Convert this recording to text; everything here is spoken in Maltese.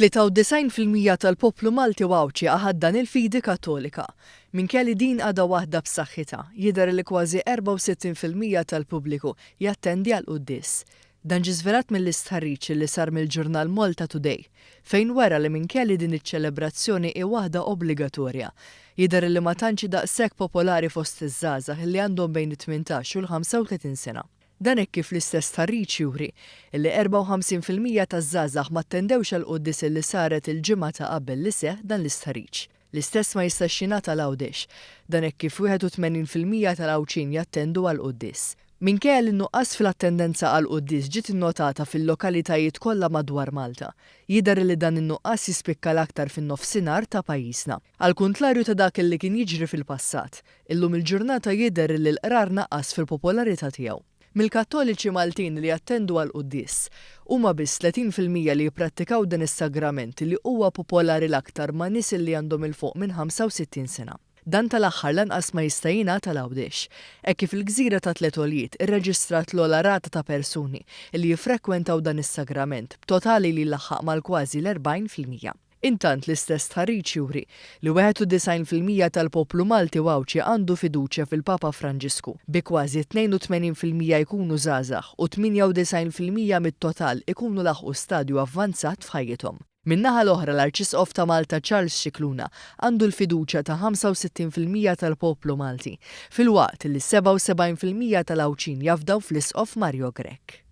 93% tal-poplu Malti u Għawdxi iħaddan il-fidi Kattolika. Minkejja li din għadha waħda b'saħħitha, jidher li kważi 64% tal-pubbliku jattendi għall-quddies. Dan ġie żvelat mill-istħarriġ li sar mill-ġurnal Malta Today, fejn wera li minkejja li din iċ-ċelebrazzjoni hi waħda obbligatorja, jidher li ma tantx hi daqshekk popolari fost iż-żgħażagħ li għandhom bejn it-18 u l-35 sena. Dan hekk kif l-istess stħarriġ juri li 54% taż-żgħażagħ ma attendewx għall-quddies li saret il-ġimgħa ta' qabel li seħħ dan l-istħarriġ. L-istess ma jistax jingħad għal Għawdex. Dan hekk kif 81% tal-Għawdxin jattendu għall-quddies. Minkejja li n-nuqqas fil-attendenza għall-quddies ġiet innotata fil-lokalitajiet kollha madwar Malta, jidher li dan in-nuqqas jispikka l-aktar fin-nofsinhar ta' pajjiżna. Għall-kuntrarju ta' dak li kien jiġri fil-passat, illum il-ġurnata jidher li l-qrar naqas fil-popolarità tiegħu. Mill-Kattoliċi Maltin li jattendu għall-quddies, huma biss 30% li jipprattikaw dan is-sagrament li huwa popolari l-aktar ma' nies li għandhom 'il fuq minn 65 sena. Dan tal-aħħar lanqas ma jista' jingħad għal Għawdex, hekk kif il-gżira ta' Tliet Għoljiet irreġistrat l-ogħla rata ta' persuni li jiffrekwentaw dan is-sagrament b'totali li jlaħħaq mal-kważi l-40%. Intant l-istess stħarriġ juri li 91% tal-poplu Malti u Għawdxi għandu fiduċja fil-Papa Franġisku, bi kważi 82% jkunu żgħażagħ u 98% mit-total ikunu laħqu stadju avvanzat f'ħajjithom. Min-naħa l-oħra, l-Arċisqof ta' Malta Charles Scicluna għandu l-fiduċja ta' 65% tal-poplu Malti, filwaqt li 77% tal-Għawdxin jafdaw fl-Isqof Mario Grech.